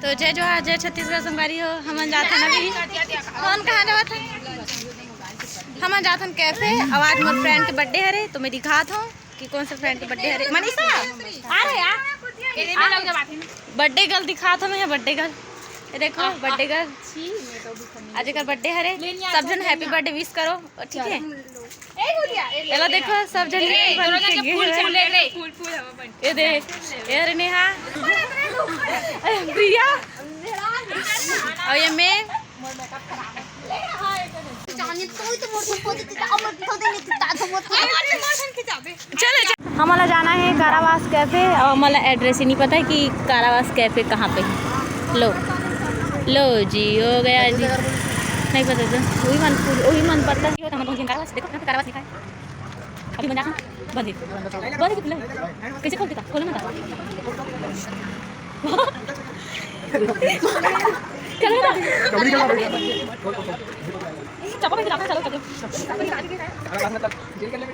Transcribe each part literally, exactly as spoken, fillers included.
तो जय जोहार, जय छत्तीसगढ़ संगवारी हो। हमन जात हन अभी। कौन कहाँ जावत है? हमन जात हन कैफे। और आज मोर फ्रेंड के बर्थडे हरे, तो मैं दिखात हूँ कि कौन से फ्रेंड के बर्थडे हरे। मनीषा, आ रहे यार। बर्थडे गर्ल दिखात हूँ मैं, बर्थडे गर्ल। ये देखो, बर्थडे गर्ल। आज एकर बर्थडे हरे। सब झन हैप्पी बर्थडे विश करो, ठीक है? चलो देखो, सब झन ए, ring बन दोनों के जन गे फूल हवय। फूल ले रे। ये देख, ये रे नेहा, प्रिया, और ये मैं। चलो, चलो। हमला जाना है कारावास कैफे, और हमला एड्रेस ही नहीं पता है कि कारावास कैफे कहाँ पे है। लो, लो जी, हो गया जी। नहीं पता था, वही मन, वही मन पता है। कारावास, देखो, यहाँ पे कारावास लिखा है। अभी बंद आ, बंद है, बंद है, खुला है। कैसे खोल देता? खोलो ना। चलो ना। चप्पल पहन के जाते हैं, चलो, चलो।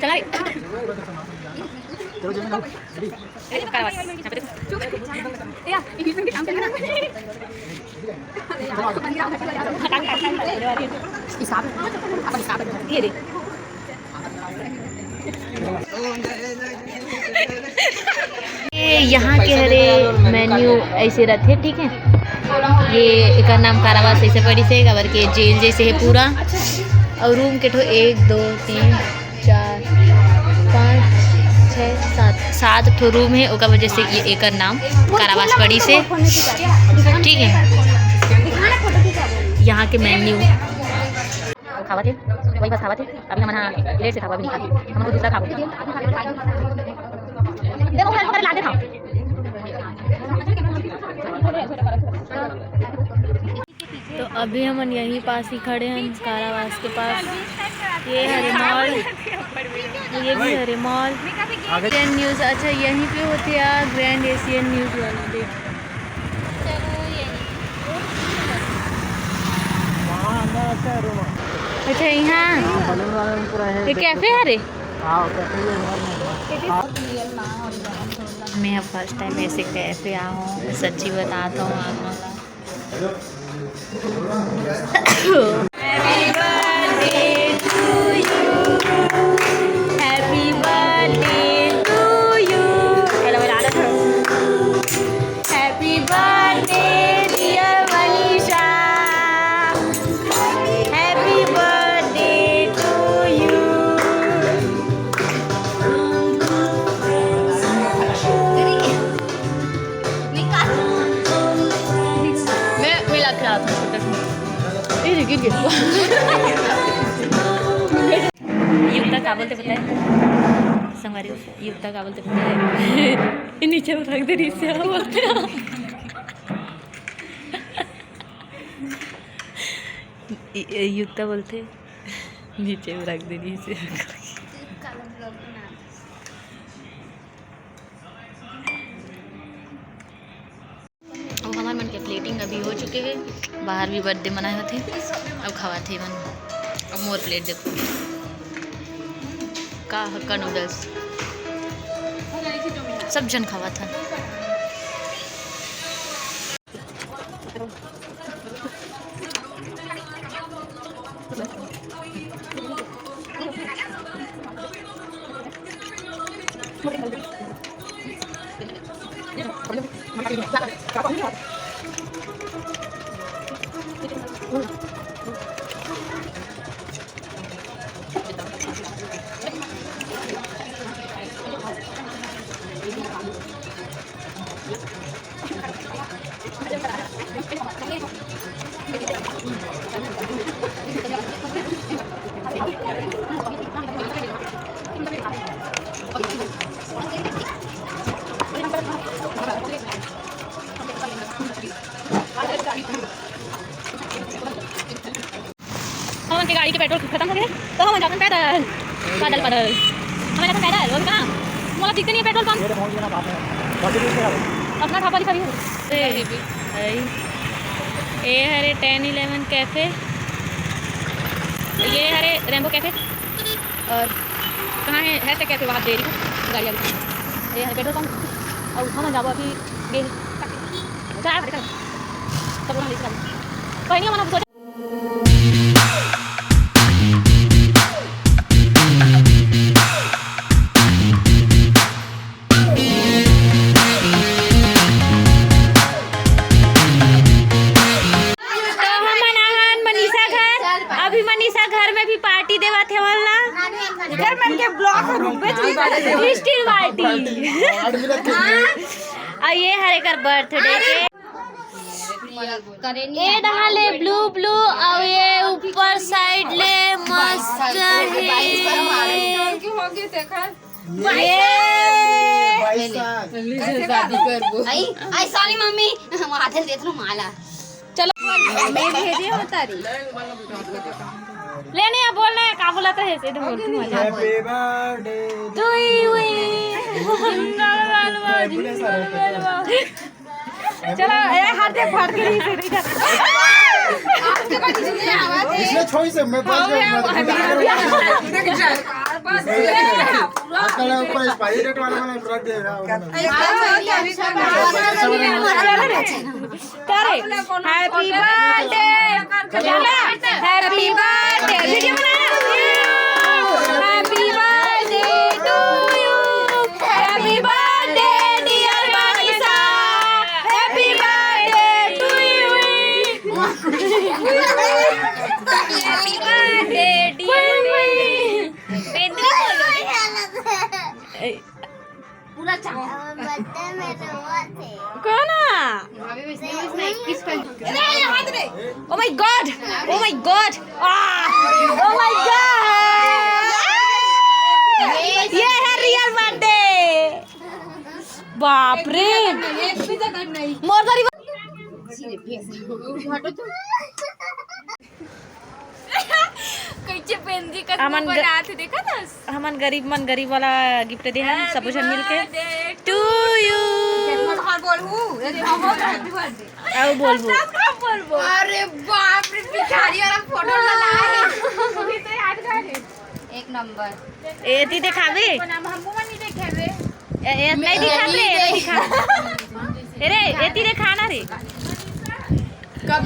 चला रे। ए, कारावास, यहाँ पे देखो। या, इंग्लिश में काम चल रहा है। हिसाब, अपन हिसाब, ये दे। ये यहाँ के हरे मेन्यू ऐसे रथे, ठीक है। ये एकर नाम कारावास ऐसे पड़ी से, काबर के जेल जैसे है पूरा। और रूम के ठो एक, दो, तीन, चार, पाँच, छः, सात, सात ठो रूम है, ओकर वजह से ये एकर नाम कारावास पड़ी से, ठीक है। यहाँ के मेन्यू खावा थे, वही बस खावा थे। अभी हमन हा लेट से खावा भी नहीं खावा। हमन को दूसरा खावा। देखो, खावा, खावा, लाते खाओ। तो अभी हमन यहीं पास ही खड़े हैं, कारावास के पास। ये हरे मॉल, ये भी हरे मॉल। ग्रैंड न्यूज़, अच्छा, यहीं पे होते यार, ग्रैंड एशियन न्यूज़ वाला, देख। अच्छा, यहाँ ये कैफे हरे। मैं अब फर्स्ट टाइम ऐसे कैफे आऊँ, सच्ची बताता हूँ आप लोग। Happy birthday to you. Happy birthday to you. Hello, hello, hello. Happy birthday, dear Manisha. Happy birthday to you. मैं मिला के आता हूँ छोटे से। ए, गिर गया। युक्ता का बोलते पता है? संगवारी, युक्ता का बोलते पता है? नीचे उठा के दे रही से बोलते हैं। इ-, ए, युक्ता बोलते, नीचे रख दे रही से। अउ हमर मन के प्लेटिंग अभी हो चुके हे, बाहर भी बर्थडे मनाए होथे। अब खावत हे मन, अब मोर प्लेट देखो, का हक्का नूडल्स, सब झन खावत हन। हमन के गाड़ी के पेट्रोल खतम हो गए, तो हमन जाथन पैदल, पैदल, पैदल। हमन जाथन पैदल, और कहाँ? मोला दिखते नहीं है पेट्रोल पंप। अपना ढाबा दिखा रही है। ए, ए हरे टेन इलेवन कैफे, ये हरे रेनबो कैफे, और कहाँ है, है तो कैफे, वहाँ दे रही हूँ गाड़ी अभी। ये हरे पेट्रोल पंप, और हमन जाबो अभी गे-, जा, जा, जा। तब हम लिख रहे। पहिली हमन अब सोचे तो हमन आहन मनीषा घर। अभी मनीषा घर में भी पार्टी देवत हे वाला। एकर मन के ब्लॉक रुकबे नहीं करत हे। स्टील बाल्टी। अउ ये हर एकर बर्थडे के। ए डहा ले ब्लू ब्लू, अउ ये ऊपर साइड ले मस्त हे। ये बाईस साल। आई, आई, सॉरी मम्मी, वहाँ देख रहा माला। चलो, मैं भेजे होता रही। ले नहीं, अब बोलना है, का बोला था, ऐसे तो बोलती मजा। Happy birthday to you। चलो, ए, हाथ दे, हाथ दे, इधर, इधर। इसमें छोड़ी से, मैं बच गया, मैं बच गया। आजकल ऊपर एक्सपायरी डेट वाला वाला रख दे रहा हूँ। करे, Happy birthday, चला, Happy birthday, वीडियो बना। Happy birthday to you, happy birthday dear Manisha, happy birthday to you। Happy birthday dear Manisha. बेंदरी बोलो। पूरा चाप। अब बर्थडे में रोवत हे। कौन? भाभी वैसे, वैसे इक्कीस का। Oh my God! Oh my God! Ah! Oh my God! ये है रियल बर्थडे। बाप रे। एक भी जगह नहीं। मोर दरी हटो तो। कैसे पेंदी का हमन मुंह ग-, बनात हे, देखा था? हमन गरीब मन गरीब वाला गिफ्ट दे हन, सबो झन मिलके। Happy birthday to you। कितना बार बोलहूँ? ये देखो, हो गया, happy birthday। आओ बोलबो। सब का बोलबो। अरे बाप रे, भिखारी वाला फोटो लगा है। अभी तो यादगार है। एक नंबर। एती देखाबे? नाम हमको नहीं देखेबे। ए, ए, नहीं दिखा रे, नहीं दिखा। अरे, एती देखा ना रे। कब